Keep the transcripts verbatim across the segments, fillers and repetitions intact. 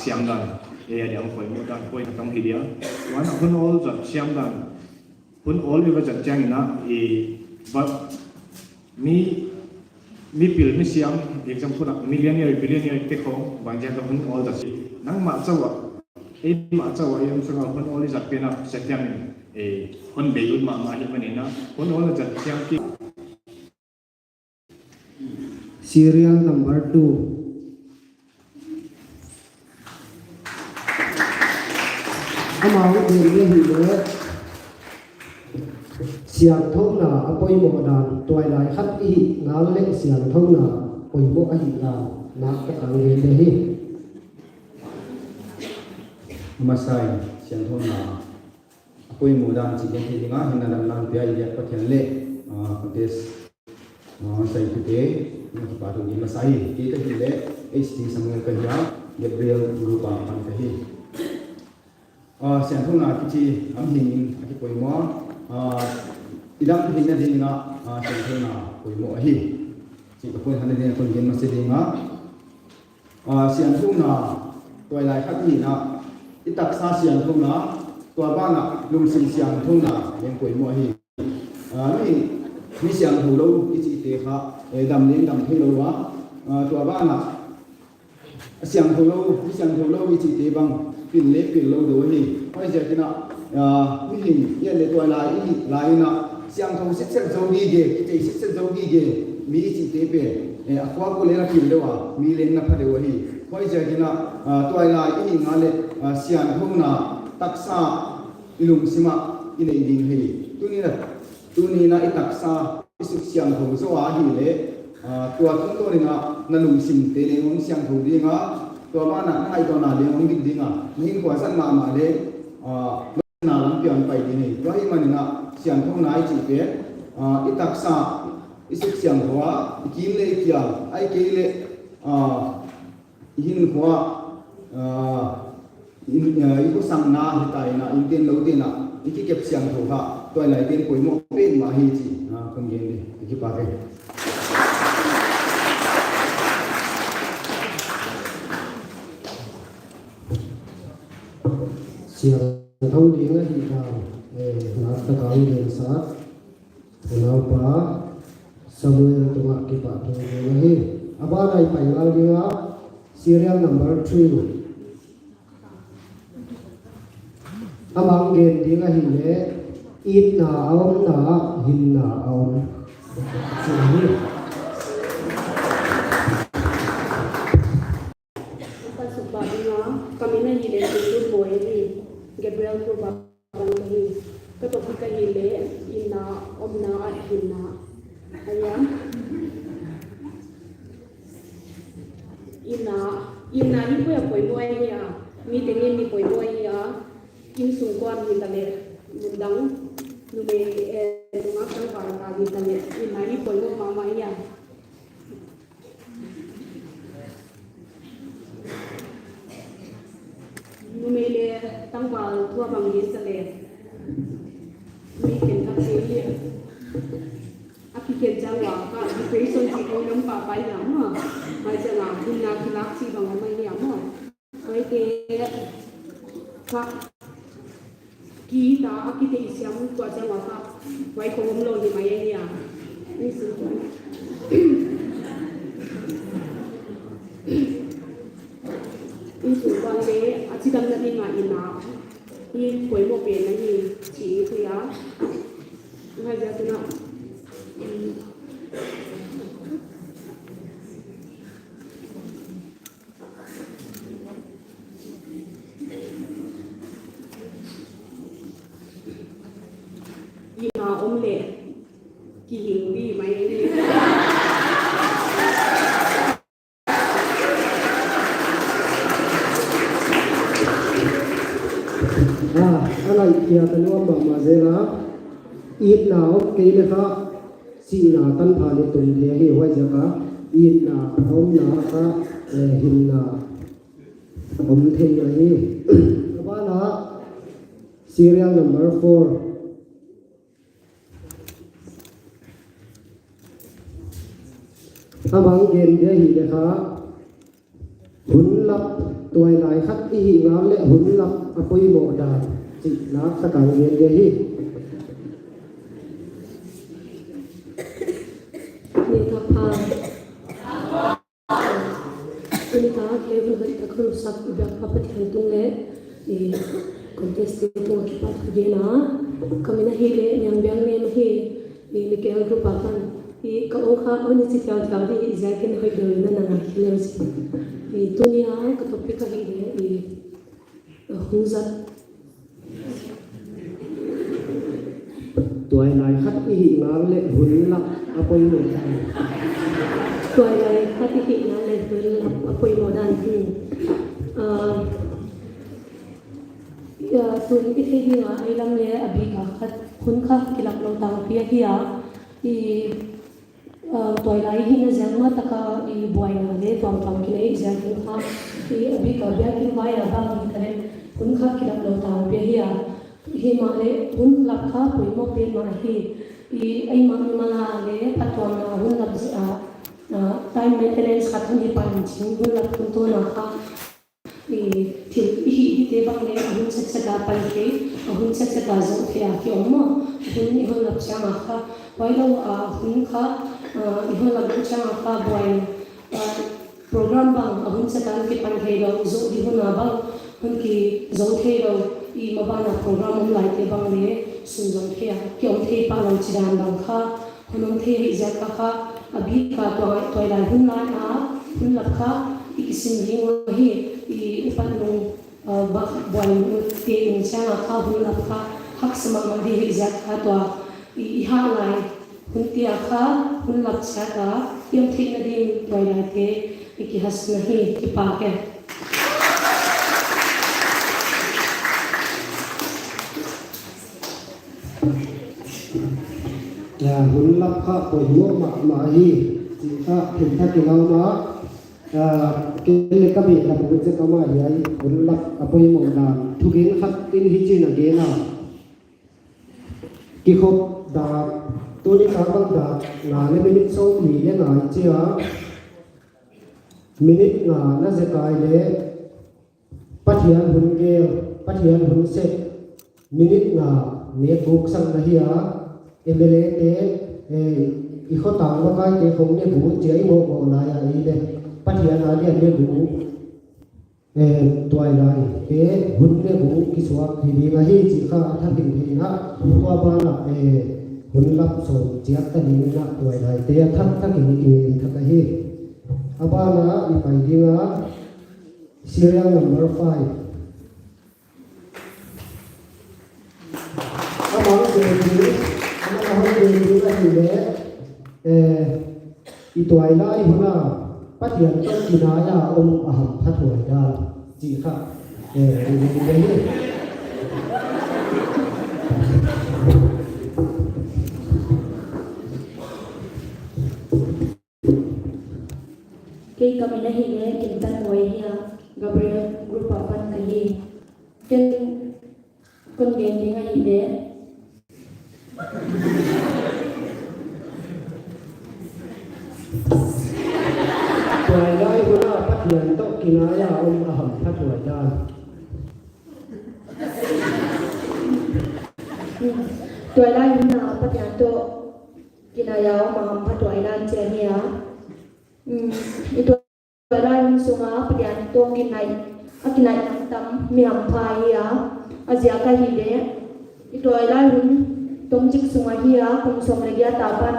siam dan, eh, a diang poimoh dan, poimoh tang hi dia. Huan a hun awl zat siam dan, hun awl i va zat chiangin a, eh, va, mi, mi pil mi siam, example a, millionaire, billionaire te khong, bang ziak a hun awl zat si. Nangmah chauh a, eimah chauh a, i om sung a hun awl i zat pen a, sa chiangin, eh, hun bei ut mahmah hi manin a, hun awl a zat siam ki. Serial number two. Amau gen leh hi leh, siangthouna a poimoh dan, tuailai khat i hih ngal leh siangthouna poimoh ahih dan, nak ka tang gen leh hi. Masa in, siangthouna a poimoh dan chih gen thei ding a, hinna dangdang pia i biak Pathian leh, ah, contest, ah, saitute, na kipahthu ding masa hi, kei ka hih leh, H T Samuel ka hi a, Gabriel group a pan ka hi. Ah, siangthouna kichi a mihing in a kipoimoh a, ah, i dam theihna ding a, ah, siangthouna poimoh ahi. Chih ka point khatna ding a kon gen masa ding a. Ah, siangthouna, tuailai khat i hihna, i taksa siangthouna, tua banah lungsim siangthouna leng poimoh ahi. Ah, mi, mi siangthou lou i chihte kha, eh, dam leng dam theilou a. Ah, tua banah, siangthou lou, mi siangthou lou i chihte bang, pil leng pil lou deuh ahi. Huaiziakin a, ah, mihing, i et leh tuailai i hih lai in a, siangthou sitset zou gige, kithei sitset zou gige, mi i chihte pen, eh, a khuak uh leng a pil deuh a, mi leng na pha deuh ahi. Huaiziakin a, ah, tuailai i hih ngal leh, ah, siangthouna taksa i lungsim ah i neih ding hi. Tuni'n a, tuni'n a i taksa i suk siangthou zaw ahih leh, ah, tua tungtawn in a na lungsimte leng hong siangthou ding a, tua banah na ngaihtuahna leng hong dik ding a, na hinkhua zat mahmah leng, ah, na lampi ah hong pai ding hi. Tua ahih manin a siangthouna i chih pen, ah, i taksa i suk siangthou a, i kim leh i kial, ahihkeileh, ah, i hinkhua, ah, i, ah, i khosakna hita in a, innten louten a, i kikep siangthou kha, tuailaiten poimoh petmah hi chih, ah, kon gen di, i kipak e. Siangthou ding ahih dan, eh, nak tak a hon gen sa. Unaupa Samuel tungah kipahthu gen ahi. A ban ah i pai ngal ding a, serial number three. Amah gen ding ahih leh, itna a omna ah hinna a om. Chih ahi. Ka suk pah ding a, ka min ahih leh Singtun Moi ahi, Gabriel group a pan ka hi. Ka topic ahih leh, itna omna ah hinna. Ahi a. Itna, itna hi poimoh ahi a. Mi tengin i poimoh ahi a. Innsung kuan hitaleh, mundang, numei, eh, nungak tangval hitaleh, itna hi poimoh mahmah ahi a. Numei leh tangval thu a bang gen taleh, mi khenkhat te hi a kikhen chiang ua kha depression chih khong om pahpah hi a maw. Huaiziak a hinna kilak chih bang om ahi a maw. Huaite kha kihta a kitheihsiam tuah chiang ua kha huai khong omlou hi mai ahi a. Innsung kuan leh a chidamna ding a itna hi poimoh pen ahi chih i thei a. Huaiziakin a, itna om leh kihing di mai ni. Ah, a ngaihkhiak a nuam mahmah zel a. Itna om kei leh kha, sihna tanpha leh tun thei ahi, huaiziak a itna omna ah kha, eh, hinna om thei ahi. A ban ah serial number four. Amah gen dia ahih leh kha, hun lap Tuailai khat i hih ngal leh hun lap a poimoh dan chih nak tak a gen dia hi. Ni ka pha. Tuni tak a hun hoih tak hon sak i biak pa Pathian tung leh i contestant tung a kipahthu gen a. Ka min ahihleh Niangbiang Niang ahi. I Michael group apan i ka ong kha, ong ni chi thiau thiau di i ziakin hoih deuh in na ngaikhe leu chi. I tuni a ka topic ahihleh i, uh, hun zat. Tuailai khat i hih ngal leh hun lap a poimoh dan. Tuailai khat i hih ngal leh hun lap a poimoh dan. Hmm. Ah, ah, tun i theih ding a, ei lam leh a bik a khat hun kha kilap lou tangpi ahi a. I Ah, tuailai hihna ziak mah tak a i buaina leh tuamtuam kinei ziakin kha, i a bik a biakin vai a bang hi ta leh hun kha kilap lou tangpi ahi a. Himahleh hun lap kha poimoh pen mah hi. I, ei mah mimal a leh phattuamna hun lap zi-, ah, ah, time maintenance khat hun hi pan chin hun lap hun tawna kha. I thil i hih hihte bang leh a hun chetchet a pan thei, a hun chetchet a zoh thei a ki om maw. Hun i hon lap chiang a kha, huai lou a hun kha, ah, i hon lap lou chiang a kha buai, ah, program bang a hun chet a kipan theilou, zoh di hun a bang hon kizou theilou, i maban a program om laite bang leh sunzom thei a ki om thei pah lou chidan bang kha. Hun om thei hi ziak a kha, a bik a tuai, tuailai hun lai a, hun lap kha, i kisim ding uh hi, i, i pat nung, uh, bak buai nung te nung chiang a kha, hun lap kha, haksa mahmah di hi ziak a tua, i, i hah lai, hun te a kha, hun lap chiat a, i om theihna ding tuailaite, i kihasna hi, kipak e. Ya, hun lap kha poimoh mahmah hi, chih kha thil thak i lau mah, ah, ken leh ka beh lap hun zek a mah hiai, hun lap a poimoh dan. Thugen khat in hichi'n a gen a. Kikhop dan, tuni tak bang dan, nga leh minute sawmli leh nga i chi a. Minute nga na zekai leh, Pathian hun gel, Pathian hun sep, minute nga nek guk sang na hi a, M L A te, eh, i khotang makai te khong ne bu, chia i ngoh ngoh lai a i leh, Pathian a lian ne bu, eh, tuailai te, hun ne bu, kisuak hi ding ahi chih kha a thak in thei na, tua ban ah, eh, hun lap sawm chiat ta ding na tuailai te, a thak thak in i ki thak ahi. A ban ah, i pai ding a, Serial number five. Amah hon gen ding, amah hon gen ding ahihleh, eh, i tuailai hun a Pathian toh kinai a om a hamphathuai dan chih kha, eh, i gen ding ahi. Kei ka min ahihleh Kintanmoi ahi a, Gabriel group apan ka hi. Ken kon gen ding ahihleh, tuailai hun a Pathian toh kinai a om a hamphathuai dan. Tuailai hun a Pathian toh kinai a om a hamphathuai dan chih ahi a. Mm, i tuailai hun sung a Pathian toh kinai, a kinai tam mi hampha ahi a. A ziak ahihleh, i tuailai hun tomchik sung ahi a, kum sawm leh giat apan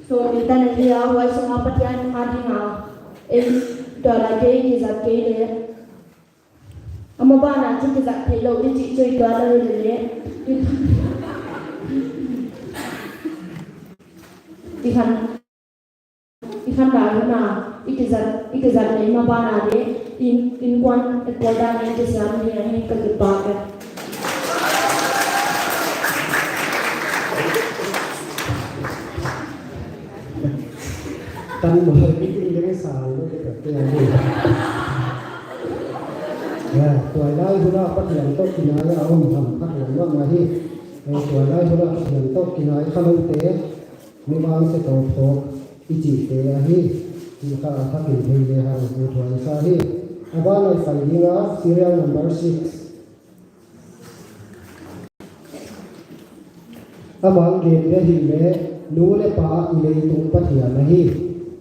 sawmli tan ahi a, huai sung a Pathian a ding a, ei tuailaite i kizat kei leh, amah ban ah chu kizat theilou di chih chu i tuailai leh leh, i khan, i khanlai hun a i kizat, i kizat leh i maban ah leh, in, innkuan i pawl dan in kisiam ni ahi, ka kipak e. Tan mo, i kin deng sa lo ke ka te ani. Ya, tuailai hun a Pathian toh kinai a om hamphathuai mahmah hi. Eh, tuailai hun a Pathian toh kinai kha lou te, mi vangse tawp tawp i chihte ahi. Chih kha a thak in thei lehang, i thuai sa hi. A ban a i pai ding a, serial number six. A ban gen dia hileh, nu leh pa i leitung Pathian ahi.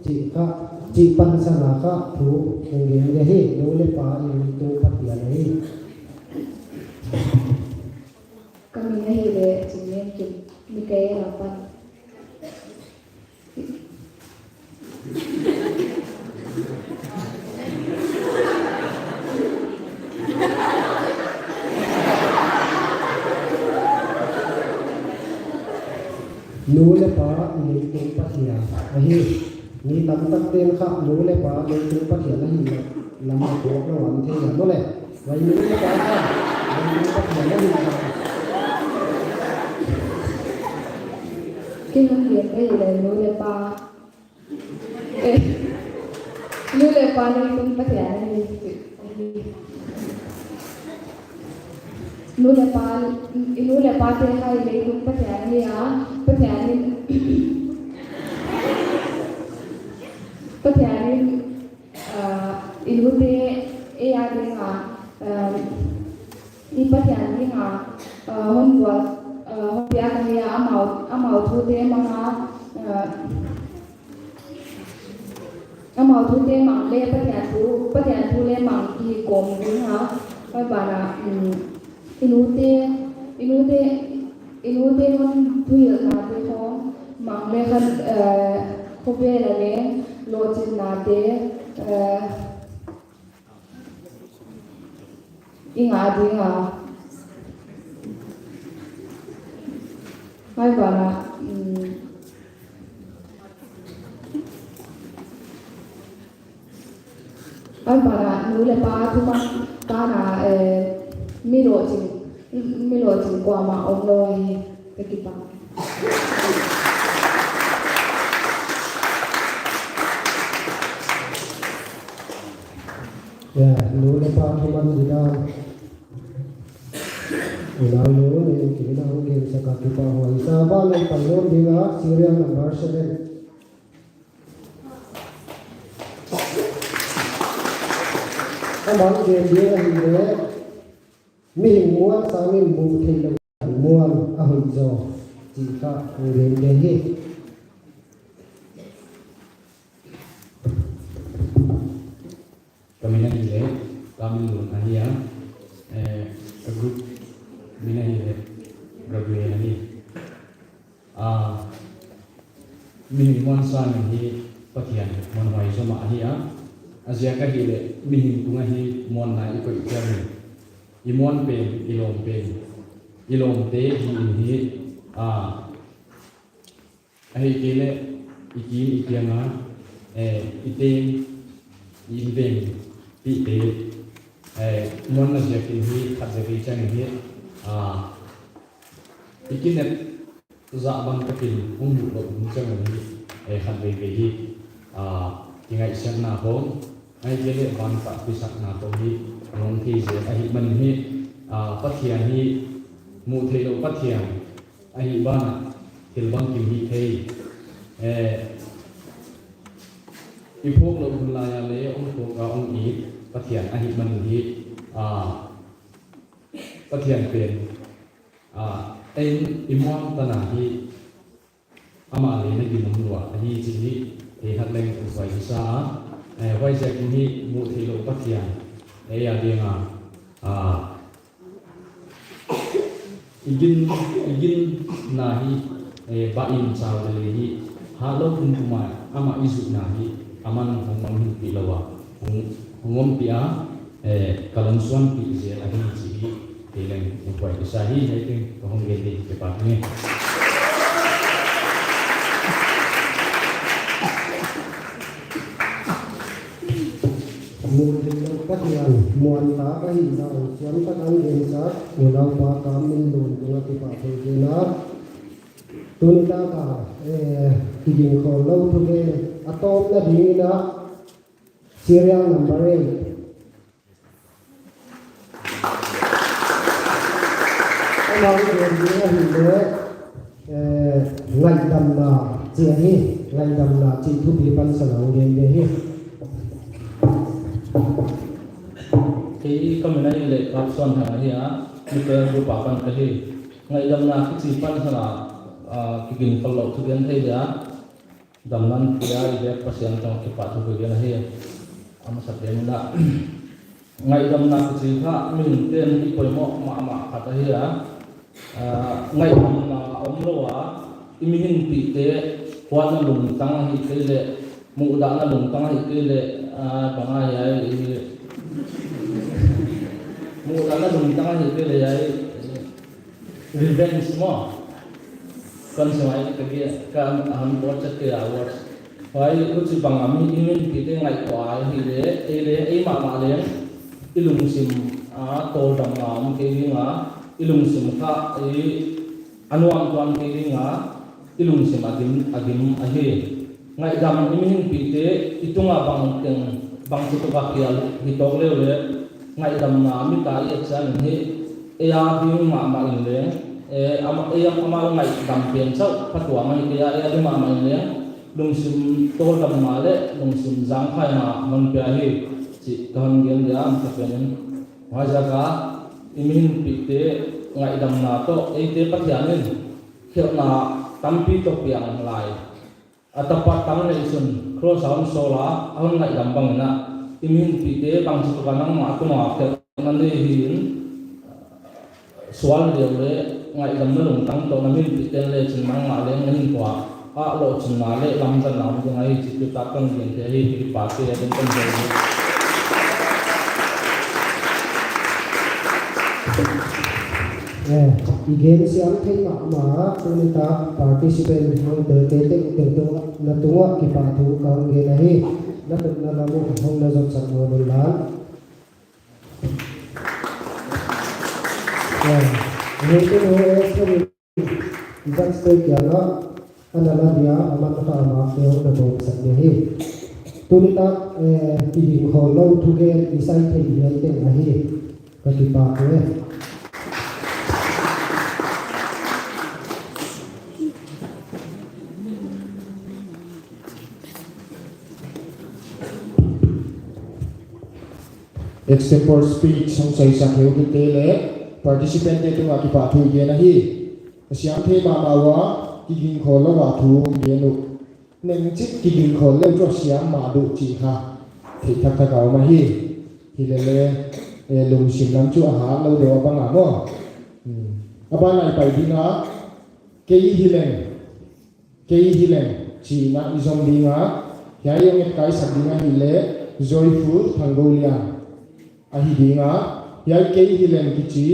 Chih kha, chih pansan a kha thu hong gen dia hi, nu leh pa i leitung Pathian ahi. Ka min ahihleh Chingliankim, Mikael apan. Nu leh pa i leitung Pathian ahi. Mi tamtak ten kha nu leh pa leitung Pathian ahi lam a phawk lou a om thei a maw leh. Vai nu leh pa kha leitung Pathian ahi. Kei hon gen ka hi leh nu leh pa. Eh, nu leh pa leitung Pathian ahi. Nu leh pa, i nu leh pa te kha i leitung Pathian ahi a, Pathian in, Pathian in, ah, i nute ei a ding a, ah, i Pathian ding a, ah, hon buat, ah, hon piak ahi a, amau, amau thute mang a, ah, amau thute mang leh Pathian thu, Pathian thu leh mang i kawm ding a, huai ban ah, um, i nute, i nute, i nute hon thuhilhnate khong mang leh kha, eh, khovel a leng lohchingnate, eh, i ngah ding a. Huai ban ah, um, huai ban ah nu leh pa thuman tan a, eh, mi lohching, mi lohching kuamah om lou hi, ka kipak. Ya, nu leh pa thuman di dan. Unau nu, nin kei na hong gensak a kipak huai sa. A ban a i pai nawn ding a, serial number seven. A ban gen dia hileh, mihing muan sangin muh theih louh muan a hoih zaw, chih kha hong gen dia hi. Ka min ahihleh Kamminlun ahi a, eh, ka group min ahihleh Gabriel ahi. Ah, mihing muan sangin hi Pathian muanhuai zaw mah ahi a, a ziak ahihleh mihing tungah hi muanna i koih chiangin, i muan pen, i lawm pen, i lawmte hi in hi, ah, ahihkeileh i kim i kiang a, eh, i teng, i inveng pihte, eh, muanna ziakin hi khatvei chiangin hi, ah, i kinep zah bang takin hong muh louh hun chiangin hi, eh, khatvei hi, ah, kingaihsiatna khong, ahihkeileh vantahpisakna khong hi hong om thei zel ahihmanin hi, ah, Pathian hi muh theih louh Pathian ahih banah thil bangkim hih thei. Eh, i phawk louh hun lai a leng hong phawk a hong it Pathian ahihmanin hi, ah, Pathian pen, ah, ei i muang tan a hi amah leng na ginom lua ahi chih hi theih khat leng thupi sa a. Eh, huaiziakin hi muh theih louh Pathian ei a ding a, ah, i gin, i ginna hi, eh, bah in chau leh hi, hahlou pumpi mah amah i zuihna hi aman hong mangngilhpih lou a, hong, hong ompih a, eh, ka lungsuanpih zel ahi chih hi kei leng hong thupi sa hi. Hiai teng ka hong gen ding, kipak ni. Muh theih louh Pathian muantak ahihna siamtak a hon gensak unaupa Kamminlun tungah kipahthu ka gen a. Tuni tak a, eh, kigingkhol lou thugen a tawpna dingin a, serial number eight. Amah hon gen ding ahihleh, eh, ngaihdamna chih ahi, ngaihdamna chih thupi pansan a hon gen ding ahi. Kei ka min ahihleh Kapsuanthang ahi a, Mitel group a pan ka hi. Ngaihdamna kichi pan kha, ah, kigin khol lou thugen thei dia. Damna pia i bek Pasian tawh kipahthu ka gen ahi. A masapen in, ngaihdamna kichi kha mihingte'n i poimoh mahmah khat ahi a. Ah, ngaihdamna omlou a, i mihingpihte huatna lungtang ahihkeileh, muhdahna lungtang ahihkeileh, ah, bang ahia, i, muhdahna lungtang ahihkeileh, ai, revenge maw. Kan semai ka ge, ka han bawlchat kei a, words. Huai huchibang a mi, i mihingpihte ngaihtuah ahihleh, ei leng, ei mahmah leng, i lungsim a tawldamna om kei ding a, i lungsim kha, i a nuam tuan kei ding a, i lungsim a dim, a dim ahi. Ngaihdam i mihingpihte i tunga bangteng, bangchituk a phial hi tawk leh leh, ngaihdamna mi ta i et chiang in hi, ei a ding mahmah in leng, eh, ama, ei a, amau ngaihdam pen chauh phatuam ahi kei a, ei a ding mahmah in leng, lungsim tawldamna leh lungsim zangkhaina hon pia hi, chih ka hon gen dia, ka pen in. Huaiziak a, i mihingpihte ngaihdamna toh, eite Pathian in khelhna tampi toh piang lai. A tapa tang neih sun, cross a hon sawl a, a hon ngaihdam bang in, i mihingpihte bangchituk a nangmah tunga khelhna nei hi in, sual deuh leh, ngaihdamna lungtang toh na mihingpihte leh chin nangmah leng na hinkhua ah lohchinna leh lamzanna om ding ahi chih tutak kon gen thei hi, kipahte a ding kon gen hi. Eh, i gen siam thei mahmah, tuni tak participant hong tel te tengteng tung, na tung uah kipahthu ka hon gen ahi, na tupna lam uh hong na zotsak nawn un la. Eh, hong tung hong eh, Judge te kiangah ana la dia, aman kha ama te hong na bawlsak dia hi. Tuni tak, eh, kigingkhawl lou thugen i sai thei hial teng ahi. Ka kipak e. Extempore speech hong saisak heutute leh participant te tungah kipahthu i gen ahi. Ka siam thei mahmah ua, kigingkhawl lou a thu gen uh. Neng chik kigingkhawl lou chu a siam mah duh chih kha theih thakthak a om ahi. Hilele, eh, lungsim lam chu a hat lou deuh a bang a maw. Hmm. A ban ah i pai ding a, kei hileng. Kei hileng, chih na i zom ding a, hiai hong etkaisak ding ahihleh, Joyful Thanggolian ahi ding a, hiai kei hileng kichi,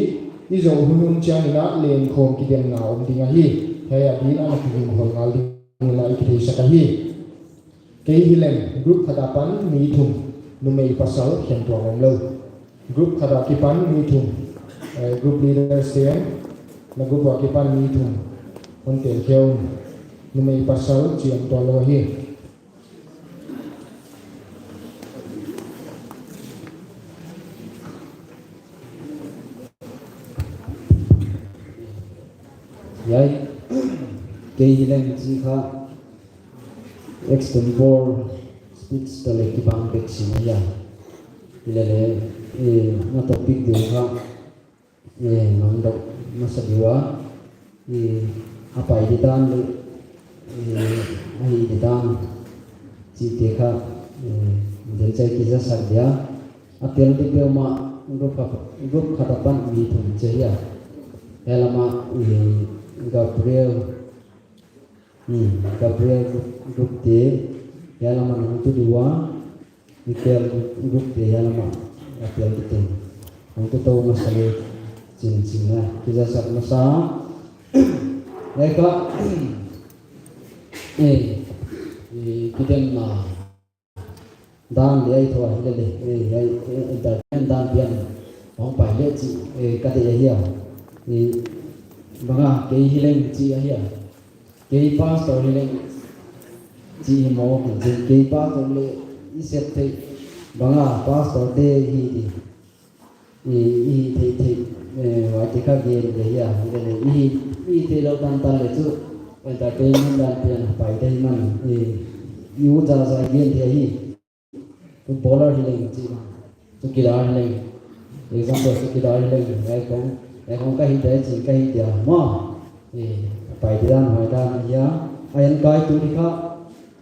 i zoh hunhun chiang in a lengkhawm kidemna om ding ahi, hiai a ding a na kigingkhawl ngal ding in a i kitheisak ahi. Kei hileng, group khat apan mi thum, numei pasal khentuam omlou. Group khat akipan mi thum, eh, group leaders te, na group akipan mi thum, hon tel khe un, numei pasal chi om tuanlou hi. Hiai, kei hileng chi kha, extempore speech toh leh kibang bek sim ahi a. Hilele, eh, na topic deuh kha, eh, mang dok masa ding ua, eh, a pai di dan leh, eh, a hih di dan, chihte kha, eh, delchai kizasak dia. A tel di peuhmah group khat, group khat apan mi thum chi ahi a. Hiai lam ah, eh, Gabriel, Hmm, Gabriel group, group te, hiai lam ah nungtu ding ua, Michael group, group te, hiai lam ah, Gabriel te te. Nungtu tou masa leh chin chin a, kizasak masa. Hiai kha, eh, eh, kidemna dan leh ai thoh hilele, eh, ai, eh, entertainment dan pian hong pai leh chih, eh, ka deih ahi a. Eh, bang a, kei hileng chih ahi a. Kei pastor hileng chih hi maw, kei, kei pastor leh i sep theih bang a, pastor te hi di. I, i theih theih, eh, huaite kha gen leh hia, gen leh i, i theih lou tantan leh chu, entertainment dan pian pai te hi man, i, i u za za gen thei hi. Footballer hileng chi, chu kila hileng. example chu kidai leng, ngai kong, ngai kong ka hi dai chin ka hi dia maw. Eh, pai di dan, hoi dan hia. A en kai tu di kha,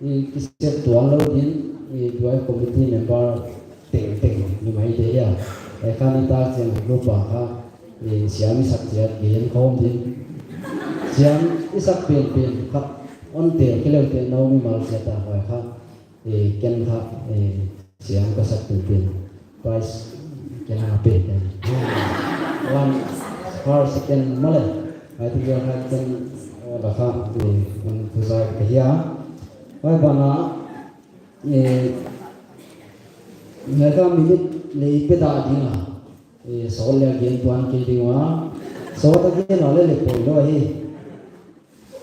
eh, kisep tuan lou din, eh, tuai committee member tengteng ni mai de hia. Eh, kha ni ta chiang group a kha, eh, siam i sak chiat gen khawm din. Siam i sak penpen kha, on tel kei leu te nou mimal chiat a hoi kha. Eh, ken kha, eh, siam ka sak tu pen. Prize ken a pen ken. One, first, second maw le. Ai tu ya kha ken, oh, da kha, eh, un tu zai ka hia. Ai bana, eh, ngai ka minute lei pe da ding a. Eh, sawt le gen tuan kei ding ua. Sawt a gen a le le poi lou hi.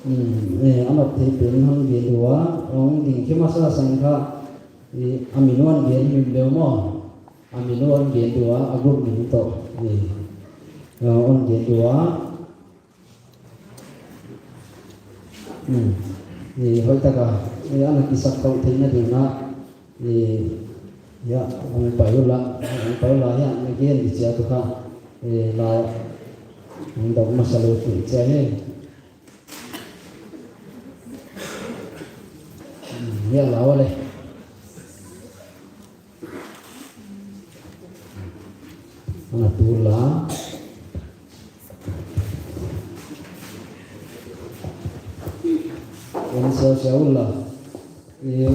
Hmm, eh, a nop thei pen hon gen ding ua, hong ding khe masa sang kha, eh, a min hon gen him leu maw. A min hon gen ding ua, a group min toh, eh, eh, hon gen ding ua. Hmm, eh, hoih taka, eh, ana kisak tou theihna ding a, eh, ya, hong pai ula, hong pai ula ya, na gen di chia tu kha, eh, la, hong dok masa lou tu chia he. Hmm, ya la wale. Ana tu la. Yang siau siau la. Ye.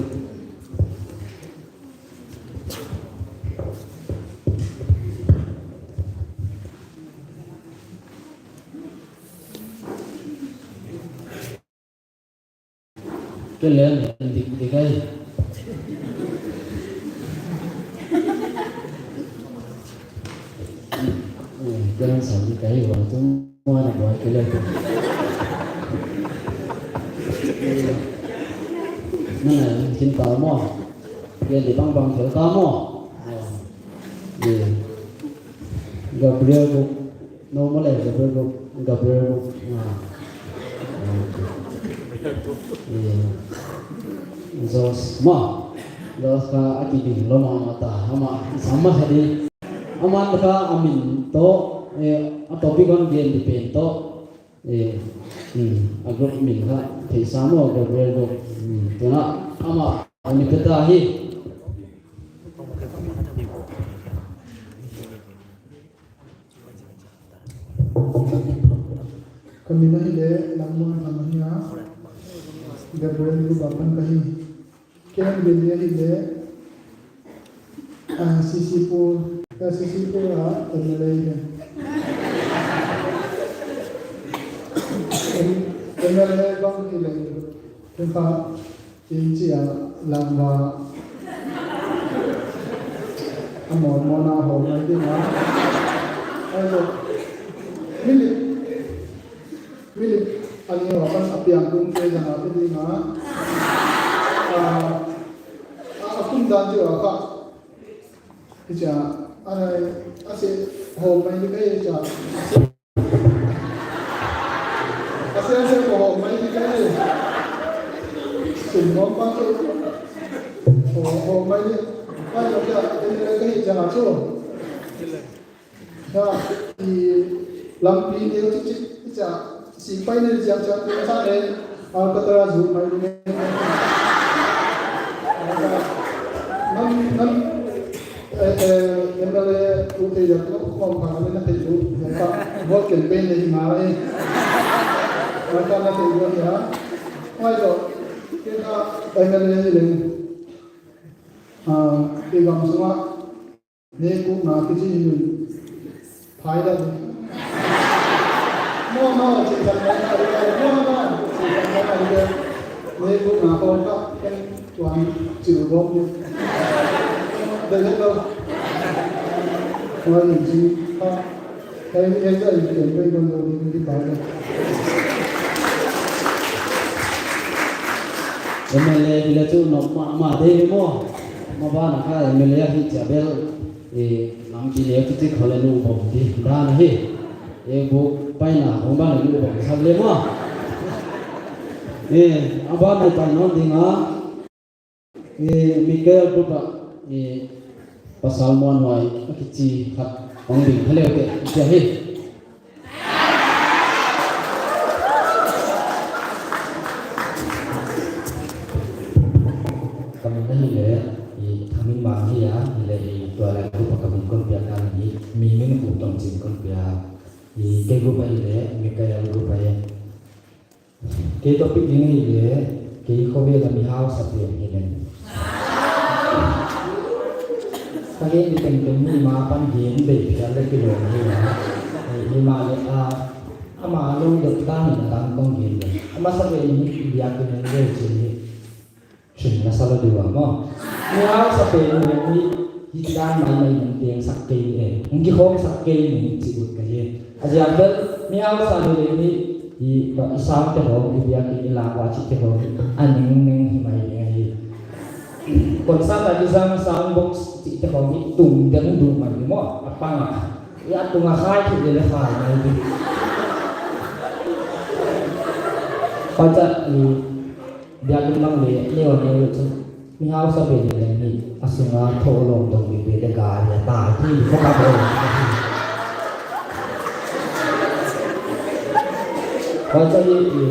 Kelen dik dik ai. Kelen sam dik ai, wang tung mana buai kelen tu. Mana kin tau mo. Kelen di bang bang tel tau mo. Gabriel tu. No, mole, Gabriel Group, Gabriel Group, ah. Eh, Jos, ma. Jos kha a kibing lou mahmah ta, ama, sama sadi. Ama kha a min toh, eh, a topic hon gen di pen toh. Eh, hmm, a group min kha, theihsa maw, Gabriel Group. Hmm, tuna, ama, ani peta hi. Ka min ahileh Lammuan Tham ahi a, Gabriel Group a pan ka hi. Ken Billy ahileh, ah, C C Pur, ah, C C Pur a M L A hi. M-, M L A bang hileh, ken kha Ken chia langva. A mon mona hou mai ding a. Ai lo. Milip. Milip. Ani wa kan apiang kum ke jang a pe ding a. A, a kum dan chia kha. Chia, ai, a se hou mai ding ke chia. A se, a se, ko hou mai di kai. Sin ngom pa tu. Ko hou mai di. Kai lo kia, ken le kai jang a chu. Ka, i lampi neu chik chik, cha, si pai ne jang cha, cha ne. Alcatraz zu mai di ne. Nam, nam, Eh, eh, M L A tu te ya ko ko ma na te tu, ya ka, vote campaign le ma e. Ma ka na te tu ya. Mai to, ke ka M L A ni le. Ah, ke gam sunga, ne ku na ki ji ni. Phai da di. No, no, chi kan mai na di. No, no, chi kan mai na di. Ne ku na ko ka ken tuan chi ru bom ni. Da le lo. Wa ni chi ka. Kai ni ya ni ken pe don do ni ki phai da. M L A bila chu nok mahmah de mo. Mabana kha M L A hi cha bel. Eh, lampi neu kichi khole nu bom di dan hi. Eh, bu paina hong bang nu bom sak le mo. Eh, a ban nai pai non ding a. Eh, Michael Buba, eh, pasal muanhuai, a kichi khat. Hong ding kha leu te, chia hi. Ka min ahihleh, i Thangminmang hi a, ahihleh i tualai group a ka min kon piak dan hi, Mingminkhuk Tongching kon piak. I kei group ahihleh, Mikael group ahi. Kei topic ding ahihleh, kei khovel a mi hausa pen hi leng. Ka gen di tengteng mi ma pan gen bei phial leh kilawm hi a. Himahleh a, amah lou dek dan in a dang kong gen leh. A masa pen hi, i biakin a leh chin hi. Chin na sa lou di ua maw. Mi hausa pen hi leng hi, hi dan mai mai nang teng sak kei e. Ngi hong sak kei ni chi ut ka hi. A ziak bel, mi hausa hi leng hi, i ba i sound te hong, i biakin i lak ua chih te hong, a ning ning hi mai ding ahi. Concert a di zang sound box chih te hong hi, tung deng dung mai ni maw, a pang a. I a tung a khai thei leh khai mai di. Pacha i biakin mang leh, leh ua leh chu. Mi hausa pen leng hi, a sunga thoh lawm dong mi pen leh gari a tai hi, kho ka bol. Huai cha hi, i,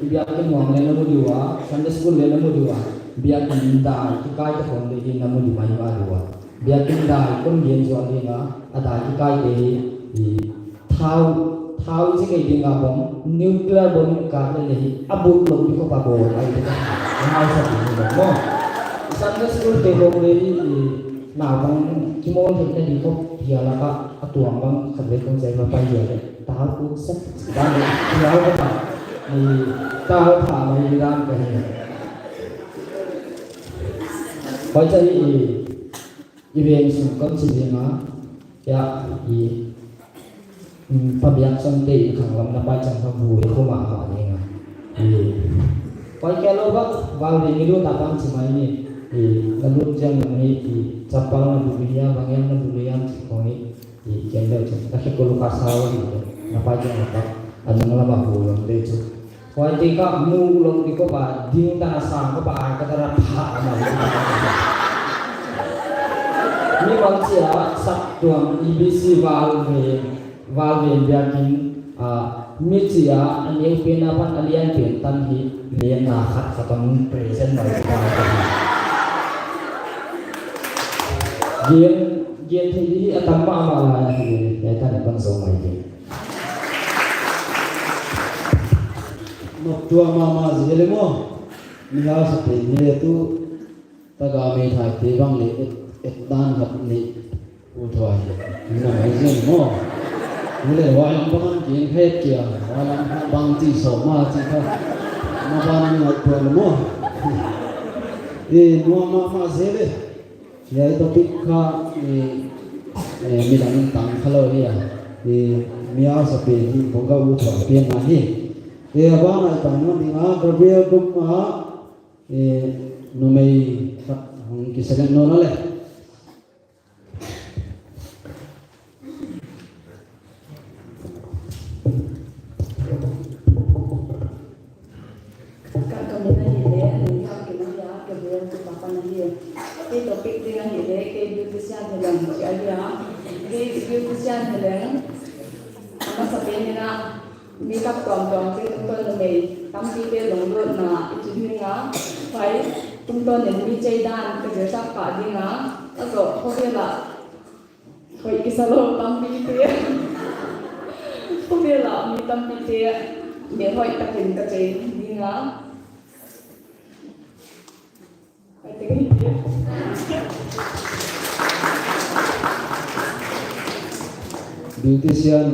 i biakin huang leh na mu di ua, Sunday school leh na mu di ua, biakin dai, kikai te khong leh hi na mu di mai mah di ua. Biakin dai, kon gen zual ding a, a dai kikai te hi, i, Thau, thau i chi kei ding a bom, nuclear bomb ka leh leh hi, a bul lou di khop a bom, ai te ka, a hausa pen hi bom maw. Sunday school te hong leh hi, i, naupang, kimawl theihna di khop, hi a lak a, a tuang bang, khat leh kong chai ma pai hi a leh, thau ku sak, dan, hi a lak a, i, thau tha mai di dan ka hi. Huai cha hi, i, I veng sung kon chi ding a, ya, i, mm, pa biak chang te i khanglam na pai chang kha vui khua mahmah ding a. I, pai kia lou bak, val ding i lut a bang chi mai ni, i, na lut chiang na hi, i, chappal na bul hi a, bang hiam na bul hi a, chi khong i, i, ken leu chi, na khe ko lu ka sa wa hi, na pai chang kha, a nung lam a vui lam leh chu. Huai te ka mu lou di khop a, ding dan a sang khop a, ai ka dara pha a mai. Mi bang chia, Saptuam E B C Valven, Valven biakin, ah, mi chia, a neu pen apan a lian pen tan hi, lian na khat khat a mun present mai ka. Gen, gen thei di hi a tam mahmah lai hi, ya tan a pan zo mai di. Nop tuak mahmah zel e maw. Mi hausa pen hi leh tu, taga meithai te bang leh et, et dan khat ni u thuai. Na mai zel maw. Hi leh huai lam bang an gen khet kia, huai lam bang chi sawm a chi kha. Na ban an ngai tuak leh maw. E, nuam mahmah zel e. Hiai topic kha, eh, eh, midang in tang kha lou hi a. Eh, mi hausa pen hi, bang ka u thuai pen mah hi. Eh, a ban ah i pai nawn ding a, Gabriel group ah, eh, numei khat hong kiselect nawn a leh. Ka, ka min ahihleh, Lungthang Kim ahi a, Gabriel tupa pan ahi. Kei topic ding ahihleh, kei beautician hi leng chi ahi a. Kei beautician hi leng, a masa pen in a, makeup tuamtuam chih tungtawn numei tampite lunglutna i chi ding a. Huai tungtawn in mi chei dan ka zilsak pah ding a. A zoh khovel ah hoih kisa lou tampite. Khovel ah mi tampite melhoih takin ka chei ding a. Beautician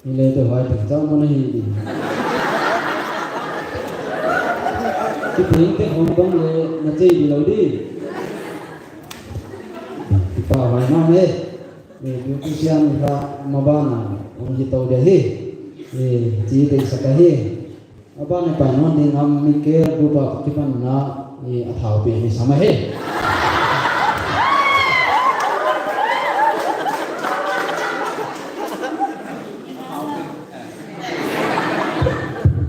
hi leh tu huai teng chauh maw na hi di. Ki teng te hong bang leh na chei di lou di. Kipak huai mahmah e. Eh, beautician kha maban ah hong hi tou dia hi. Eh, chi deihsak ahi. A ban ah i pai nawn ding a, Mikael group a kipan na, eh, a thau pen hi sam ahi.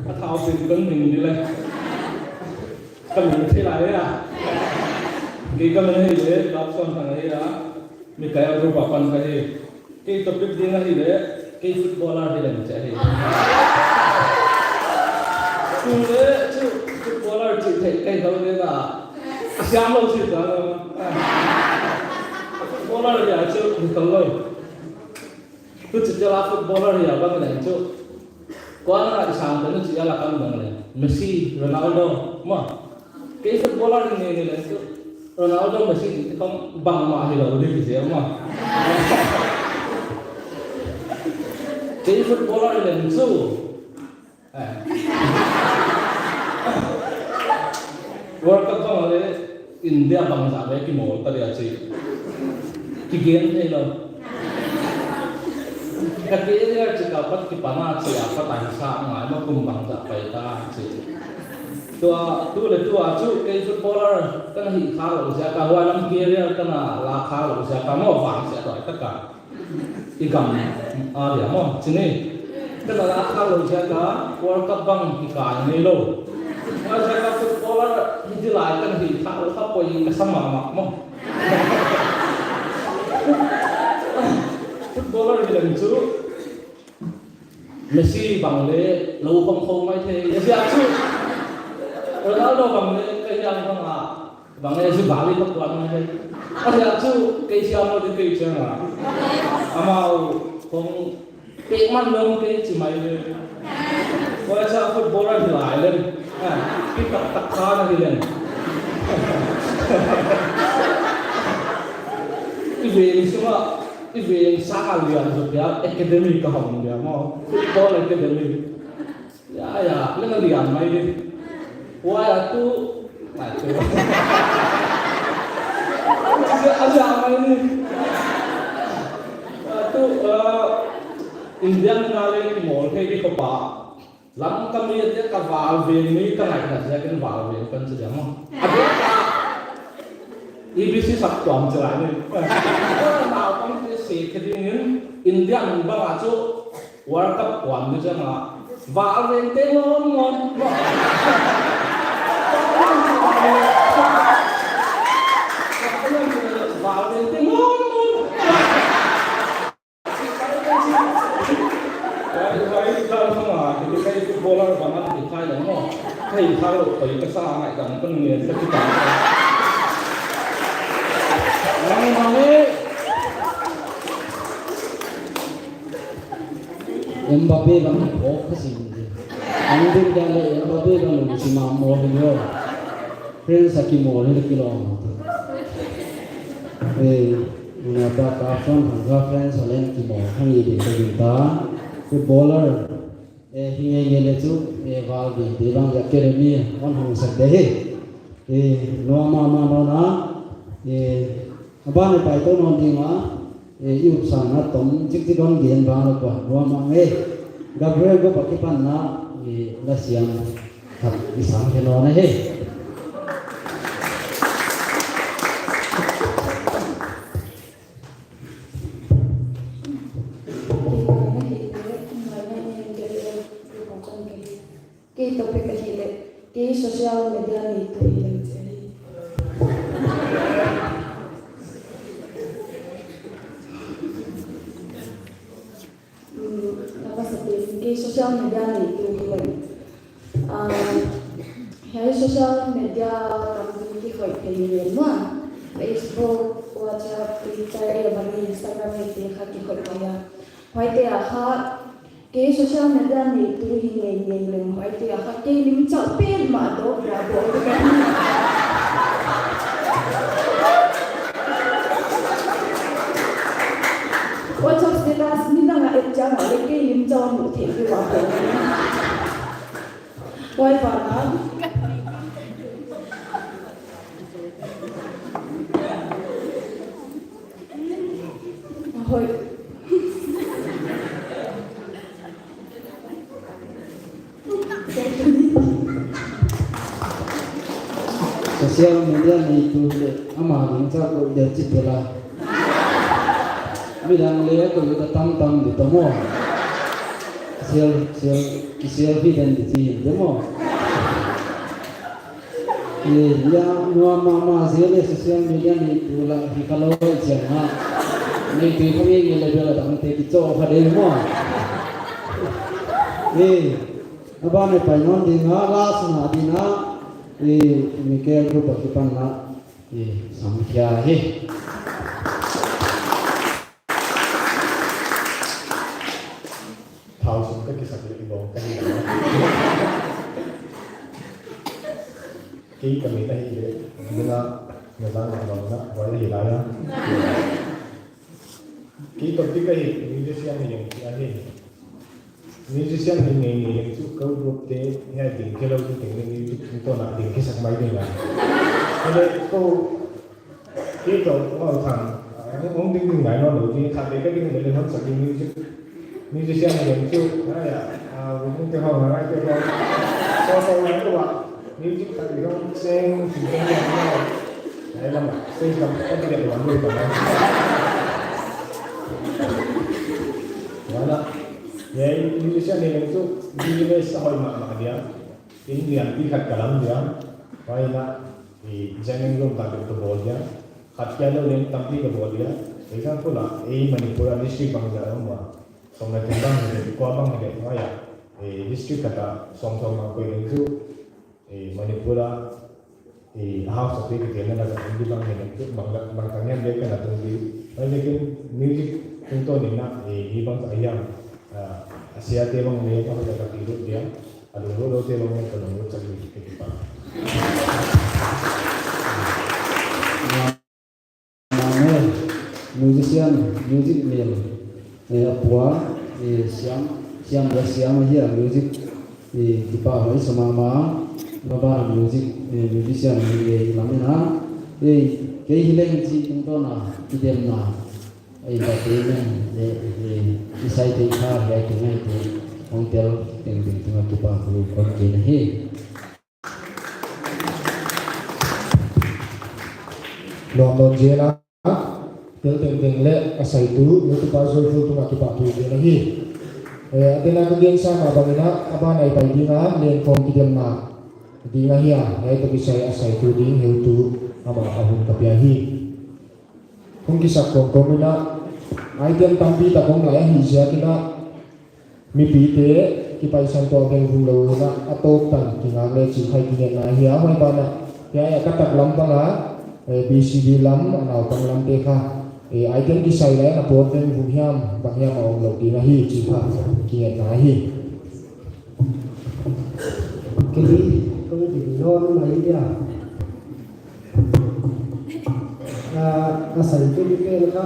A thau pen kon min di leh. Ka min thei lai a. Kei ka min ahihleh, Lapsuanthang ahi a. Mikael group a pan ka hi. Kei topic ding ahihleh, kei footballer hi leng chi ahi. Tu leh chu footballer chih theih ka hih lou leh na. A siam lou chih ka. Footballer hi a chu hi ka lou. Tu chih tela footballer hi a bang leng chu. Kuan a i sang te nu chih a la kan bang leng. Messi, Ronaldo, maw. Kei footballer hi ngeingei leng chu Ronaldo, Messi chih khong bangmah hilou di kichi maw. Kei footballer hi leng chu, eh, World Cup bang leh India bangzah vei kimawl ta dia chi. Kigen theilou. Ka career chih ka pat kipan a chi a pat a hisa ngai maw kum bangzah pai ta chi. Tua, tu leh tua chu kei footballer ka na hih kha lou ziak a, huai lam career ka na la kha lou ziak a maw vangsiat tuak ta ka. I gam a dia maw, chi ni. Ka na la kha lou ziak a World Cup bang kikai ngeilou. Huai ziak a footballer hi di lai ka na hih kha lou kha poi ka sa mahmah maw. Footballer hi leng chu Messi bang leh lou khong khong mai thei. Messi a chu Ronaldo bang leh ka hiam bang a, bang leh Messi bang leh ka kuan mai thei. Messi a chu kei siam lou di kei chiang a. Amau khong pek man lou kei chi mai leh. Huai sa footballer hi lai leng. Ah, ki tak tak kha na hi leng. I veng sung a, i veng sang a lian zaw pia academy ka hong dia maw. Football academy. Ya, ya, leng a lian mai di. Huai a tu, a tu. A lian, a lian mai di. A tu, uh, Indian na leng kimawl thei di khop a. Lamka mi a dia ka val veng mi ka ngaihna ziakin val veng kan chi dia maw. A dia ka E B C saptuam chi lai ni. Naupang te se khe dingin India bang a chu World Cup kuan ni chiang a val veng te ngon ngon. Val veng te ngon ngon. Huai, huai, ka hong a, kei footballer bang a, kei khai leng maw. Kei khai lou, kei ka sa ngai dang kan ngen ka kita. Ngai, ngai. Mbappe bang phawk ka sim di. Ang din ka leh Mbappe bang lungsim a mawl hi lou. Friends a kimawl hi kilawm. Eh, nuna ta ka friend, ka friends a leng kimawl hang i di ka di ta. Footballer, eh, hi ngeingei leh chu, eh, val di di bang academy hon hong sak di hi. Eh, no ma ma no na, eh, a ban e pai to non ding a, eh, i upsang na tom chik chik hon gen bang lou kuan nuam a ngei. Gabriel Gopa kipan na, eh, la siam. Khat i sang khe nawn ahi. Kei topic ahihleh, kei social media neitu hi leng chi ahi. Hmm, ka va sa pen, kei social media neitu hi leng. Ah, hiai social media tampi kihoih thei hi leng maw. Facebook, WhatsApp, Twitter, eh, bang Instagram, eh, te kha kihoih thei a. Huaite a kha, kei social media neitu hi ngeingei leng huaite a kha kei lim chauh pen mah dawk dia bawl ka hi. WhatsApp status midang a et chiang a leh kei lim chauh a muh theih ding a bawl. Huai ban ah. Hoih. Social media neitu leh ama ding chauh ko de chi tela. Midang leh ko ka tam tam di ta maw. Sel, sel, ki selfie den di chi de maw. Eh, ya, nuam mahmah zel e social media neitu lah hi ka lou chiang a. Nei tui kha mi nge le bela dang te ki cho kha de mo. Eh, a ban e pai non ding a, last na ding a. Eh, mi ke group a kipan na. Eh, sam kia he. Thau sum ka kisak leh i bawng ka hi. Kei ka min ahihleh, nuna, na zang na bang na, huai ahi lai a. Kei topic ahi, musician hi leng, ahi. Musician hi ngei ngei leng chu, kou group te, hiai ding khelou tu teng leng, music tungtawn a ding kisak mai ding a. Ahihleh kou, Kei toh, wow, thang. Ah, hong ding ding ngai nawn lou, ding khat leh ka ding leh leh hon sak ding music. Musician leng chu, ah, ya, ah, hong te hong, ah, te hong. So, so, ngai lou ah. Music khat leh hong sing, sing, sing, sing, sing. Ai lam, sing kam, ka ding leh hong ding kam. Wala. Ya, musician leng chu, business a hoih mahmah dia. Inn lianpi khat ka lam dia. Huai na, i, jamming room tak ka bawl dia. Khat kia lou leng tampi ka bawl dia. Example a, ei Manipur a district bangzah om ua. Sawmnga thum bang hileh, kua bang hileh, huai a. Ei district khat a, sawm sawm bang koih leng chu. Ei Manipur a, ei house a te ka tel na la ka tung di bang hileh, chu bang la, bang tang hiam leh ka na tung di. Huai leh ken music tungtawn in na, ei, mi bangzah hiam, ah, a sia te bang leh, bang la ka ti lut dia. A lunglut lou te bang leh, ka lunglut sak di, ka ti pa. Nang e, musician, music mel, eh, a pua, eh, siam, siam dia siam ahi a music, eh, kipak huai sa mahmah, na ban music, eh, musician, eh, lam in a, eh, kei hi leng chi tungtawn a, kidemna, eh, entertainment, eh, eh, i sai te kha, hiai te ngai te, hong tel tengteng tung a kipak kou kon kei na hi. Lawm nawn zel a, tel tengteng leh a saitu, Heutupa Joyful tungah kipahthu gen ahi. Eh, a dena ka gen sa mah bangin a, a ban a i pai ding a, lenkhawm kidemna ding ahi a, hiai toh kisai a saitu ding heutu amah a hun ka pia hi. Hong kisak kawmkawm in a, item tampi tak om lai ahih ziak in a, mipite kipaisan tuah vengvung lou in a, a tawp tan kingak leh chih kha i kingetna ahi a, huai ban ah, hiai a ka taklam pang a, eh, B C D lam, a naupang lam te kha, eh, item kisai lai in a pawt vengvung hiam, bang hiam a om lou ding ahi, chih kha kingetna ahi. Kei, kong din nawn mai dia. Ah, a saitu pen kha,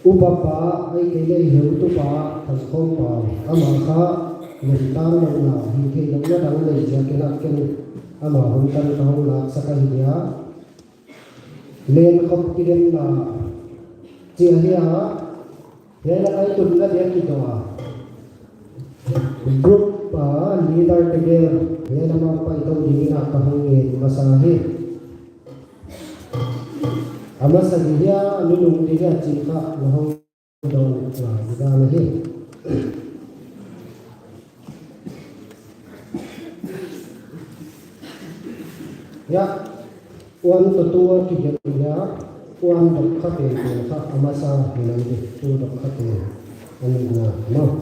Upa pa, ahihkeileh heutupa, Thangkhawm pa, amah kha, lentan louhna, hihtheihlouhna dang nei ziak in a ken, amah hun tan ka hon laksak ahi dia. Lenkhawm kidemna, chih ahi a, hiai lak ah i tunna dia kidoh a. Group a leader te bel, hiai lam a paitou ding in a ka hon ngen masa hi. A masa di hia, a nunung di hia chih kha na hon dong lai di dan ahi. Ya, one to two a kigelh hia, one dok kha tengteng kha a masa hi lai di, two dok kha teng a nihna maw.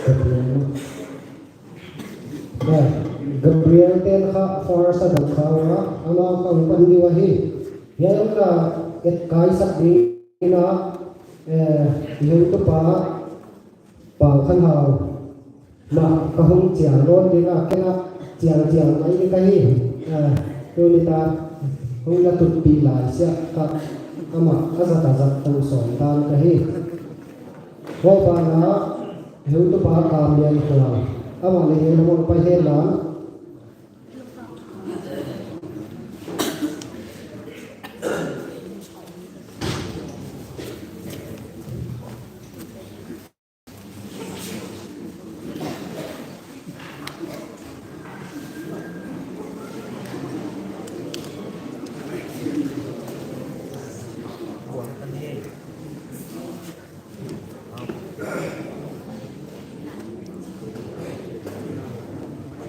Gabriel. Gabriel ten kha first a dok kha ua, amah kha hong pan di ua hi. Hiai a ka et kai sak ding in a, eh, heutupa Pau Khan Hau. Mah ka hong chial nawn ding a, ken a chial chial mai di ka hi. Ah, tuni ta hong na tutpih lai sia ka, amah a zat a zat tang sawn dan ka hi. Huai ban ah, heutupa Kam Lian Khual. Amah leh hiai lam ah pai hen la,